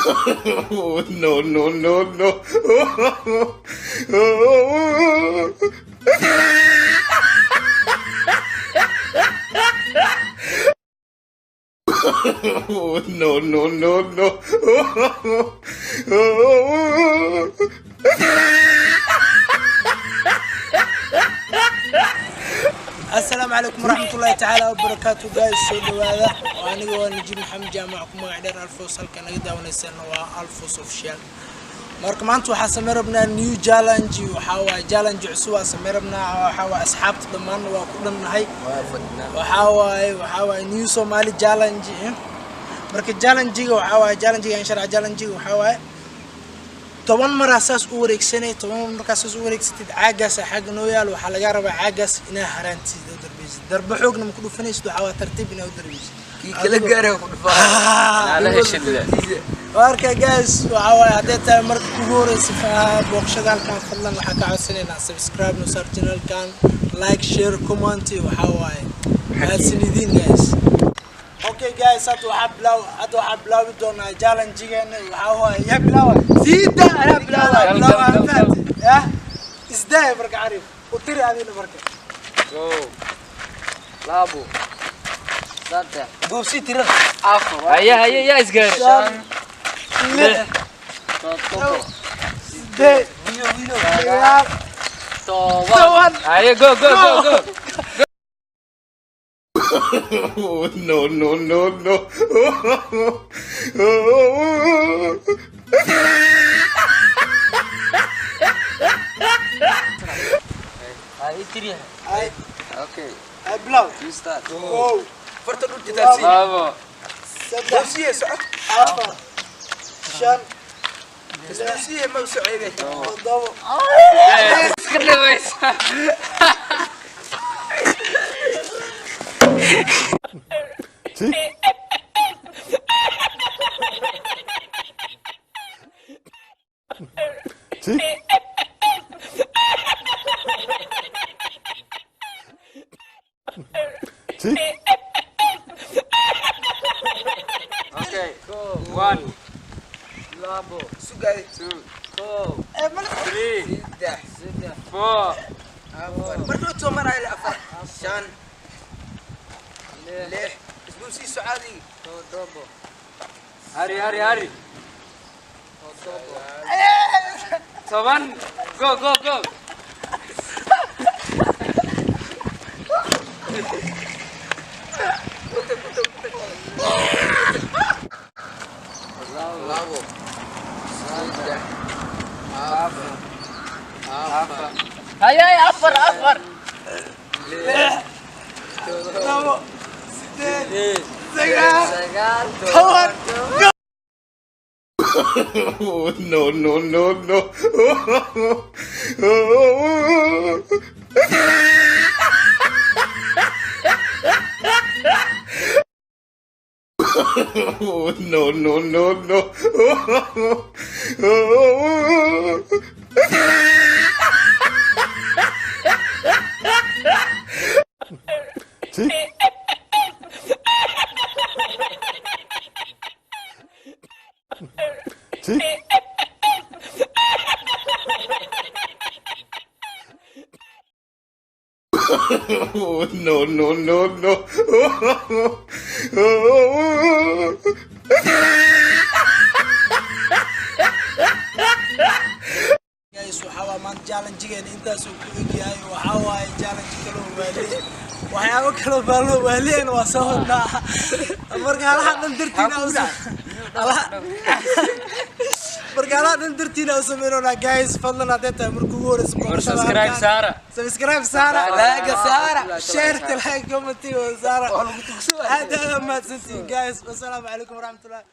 No, no, no, no. No, no, no, no. Asalaamu calaykum waraxmatullaahi tacaala wabarakaatu. Guys, soo dhawaada. Oo aniga waa Najiib Maxamed Jaamac, ku magac dheer Alfos. Halka naga daawanaysaana waa Alfos Official. Marka maanta waxaa sameyn rabnaa new challenge. Waxaa waaye challenge cusub aa sameyn rabnaa. Waxaa waaye asxaabta dhammaanna waa ku dhannahay. Waxaa waaye new Somali challenge. Marka challenge-ga waxaa waaye challenge-ga insha Allah, challenge-ga waxaa waaye 10 maraa saas u wareegsanay. 10 mar markaa saas u wareegsatid, caagaas xagga noo yaal, waxaa lagaa rabaa caagaas inaa haraantid oo darbeysid. Darbo xoogna ma ku dhufanaysid, waxaa waa tartiib inaa u darbeysid. Kii kala gaara ku dhufaa. Marka guys, waxaa waaye hadday tahay marka kugu horeysa booqashada halkan, fadlan waxaa ka codsanaynaa subscribe no saar channelkan, like, share, comment. Waxaa waaye mahadsanidin, guys. Okay guys, hadda waxaa bilaabi doonaa challenge-geena. Waxaa waaye yaa bilaawa? Siida anaa bilaawa. bilaabay. Bilaawa ya isdaay. Marka Cariif u tiri adina marka. Kow, labo, saddex, Goobsi tirada. afar, Haya, haya, yaa isgaaray. Shan, lix, toddobo, sideed, Wilo wilo. sagaal, 10. 10. Haya, go, go, go, go. No, no, no, no. Ay, tiri. Ay. Okay, Ay, bilaw. you start. Kow, Farta dhulka taabsi. Labo, saddex, Goobsiye socod. afar, shan, Goobsiye ma u soceebe. toddobo. Iska dhamaysa. Okay, one, Labo, Sugay. two, kow, three, Saddex. saddex, four, afar, Marka u toban ay afar. Shan, lix, lix. Isgoobsi socodii. toddobo, Hari, hari, hari. toddobo, 10. Go, go, go. Labo, saddex, afar, afar, Haya, haya, afar, afar. lix, Toddobo, sideed, sagaal, sagaal, 10. 10. No, no, no, no. No, no, no, no. No, no, no, no. Guys, waxaa waa maanta challenge-geena intaasuu ku egyahay. Waxaa waaye challenge kaloo waaliye, waxyaabo kaloo baalo waaliyena waa soo wadnaa. Marka halaha dhan dartiina u sameynona. Guys, fadlan hadday tahay marka ugu horeysa booqashada Subscribe halkan, saara. Subscribe saara. Like saara. Share, like, comment saara. Aad aad mahadsantihiin, guys. Wasalaamu calaykum waraxmatullah.